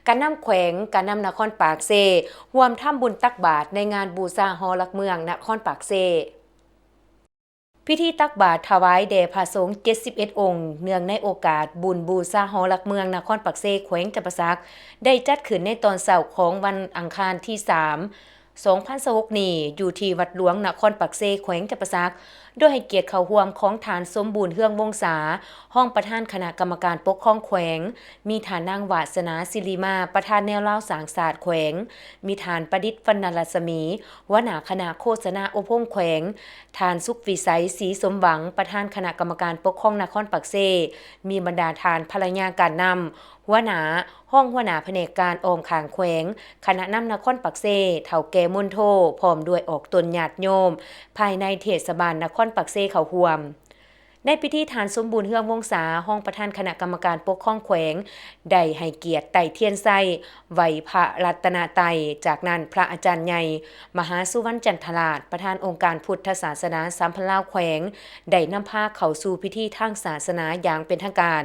ການນຳແຂວງ, ການນຳນະຄອນປາກເຊ ຮ່ວມທຳບຸນຕັກບາດໃນງານບູຊາຫໍຫຼັກເມືອງນະຄອນປາກເຊ. ພິທີຕັກບາດຖວາຍແດ່ພະສົງເຈັດສິບເອັດອົງ ເນື່ອງໃນໂອກາດບຸນບູຊາຫໍຫຼັກເມືອງນະຄອນປາກເຊ ແຂວງຈຳປາສັກ ໄດ້ຈັດຂຶ້ນໃນຕອນເຊົ້າຂອງວັນອັງຄານທີສາມ ສອງພັນຊາວຫົກນີ້ ຢູ່ທີ່ວັດຫຼວງນະຄອນປາກເຊ ແຂວງຈຳປາສັກ ໂດຍໃຫ້ກຽດເຂົ້າຮ່ວມຂອງທ່ານ ສົມບູນ ເຮືອງວົງສາ ຮອງປະທານຄະນະກຳມະການປົກຄອງແຂວງ, ມີທ່ານນາງ ວາສະໜາ ສິລິມາ ປະທານແນວລາວສ້າງຊາດແຂວງ, ມີທ່ານ ປະດິດ ວັນນະລັດສະໝີ ຫົວໜ້າຄະນະໂຄສະນາອົບຮົມແຂວງ, ທ່ານ ສຸກວິໄສ ສີສົມຫວັງ ປະທານຄະນະກຳມະການປົກຄອງນະຄອນປາກເຊ, ມີບັນດາທ່ານພະລະຍາການນຳ, ຫົວໜ້າ, ຮອງຫົວໜ້າພະແນກການອ້ອມຂ້າງແຂວງ, ຄະນະນຳນະຄອນປາກເຊ, ເຖົ້າແກ່ມົນໂທ ພ້ອມດ້ວຍອອກຕົນຍາດໂຍມ ພາຍໃນເທດສະບານນະຄອນປາກເຊເຂົ້າຮ່ວມ. ໃນພິທີ ທ່ານ ສົມບູນ ເຮືອງວົງສາ ຮອງປະທານຄະນະກຳມະການປົກຄອງແຂວງ ໄດ້ໃຫ້ກຽດໄຕ້ທຽນໄຊ ໄຫວ້ພະລັດຕະນະໄຕ. ຈາກນັ້ນ ພະອາຈານໃຫຍ່ ມະຫາສຸວັນ ຈັນທະລາດ ປະທານອົງການພຸດທະສາສະໜາສາມພັນລາວແຂວງ ໄດ້ນຳພາເຂົ້າສູ່ພິທີທາງສາສະໜາຢ່າງເປັນທາງການ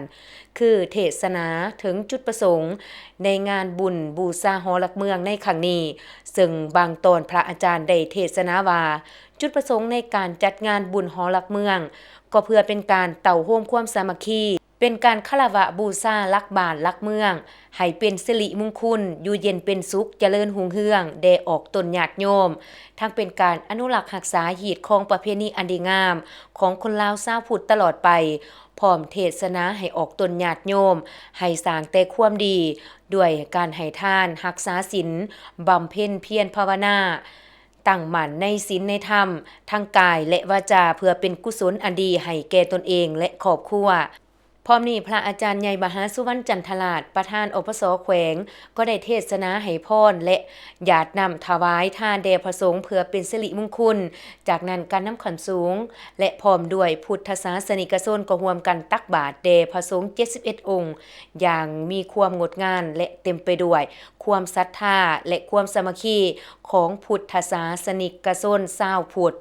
ຄືເທດສະໜາເຖິງຈຸດປະສົງໃນງານບຸນບູຊາຫໍຫຼັກເມືອງໃນຄັ້ງນີ້, ເຊິ່ງບາງຕອນພະອາຈານໄດ້ເທດສະໜາວ່າ ຈຸດປະສົງໃນການຈັດງານບຸນຫໍຫຼັກເມືອງ ກໍເພື່ອເປັນການເຕົ້າໂຮມຄວາມສາມັກຄີ, ເປັນການຄາລະວະບູຊາຫຼັກບ້ານຫຼັກເມືອງ ໃຫ້ເປັນສິລິມຸງຄຸນ, ຢູ່ເຢັນເປັນສຸກ, ຈະເລີນຮຸ່ງເຮືອງ ແດ່ອອກຕົນຍາດໂຍມ, ທັງເປັນການອະນຸລັກຮັກສາຮີດຄອງປະເພນີອັນດີງາມຂອງຄົນລາວຊາວພຸດຕະຫຼອດໄປ, ພ້ອມເທດສະໜາໃຫ້ອອກຕົນຍາດໂຍມ ໃຫ້ສ້າງແຕ່ຄວາມດີ ດ້ວຍການໃຫ້ທານ, ຮັກສາສິນ, ບຳເພັນພຽນພາວະນາ, ຕັ້ງໝັ້ນໃນສິນໃນທຳ ທັງກາຍ ແລະ ວາຈາ ເພື່ອເປັນກຸສົນອັນດີໃຫ້ແກ່ຕົນເອງ ແລະ ຄອບຄົວ. ພ້ອມນີ້ ພະອາຈານໃຫຍ່ ມະຫາສຸວັນ ຈັນທະລາດ ປະທານ ອພສ ແຂວງ ກໍໄດ້ເທດສະໜາໃຫ້ພອນ ແລະ ຢາດນ້ຳຖວາຍທານແດ່ພະສົງ ເພື່ອເປັນສິລິມຸງຄຸນ. ຈາກນັ້ນ ການນຳຂັ້ນສູງ ແລະ ພ້ອມດ້ວຍພຸດທະສາສະນິກະຊົນ ກໍຮ່ວມກັນຕັກບາດແດ່ພະສົງເຈັດສິບເອັດອົງ ຢ່າງມີຄວາມງົດງາມ ແລະ ເຕັມໄປດ້ວຍຄວາມສັດທາ ແລະ ຄວາມສາມັກຄີຂອງພຸດທະສາສະນິກະຊົນຊາວພຸດ.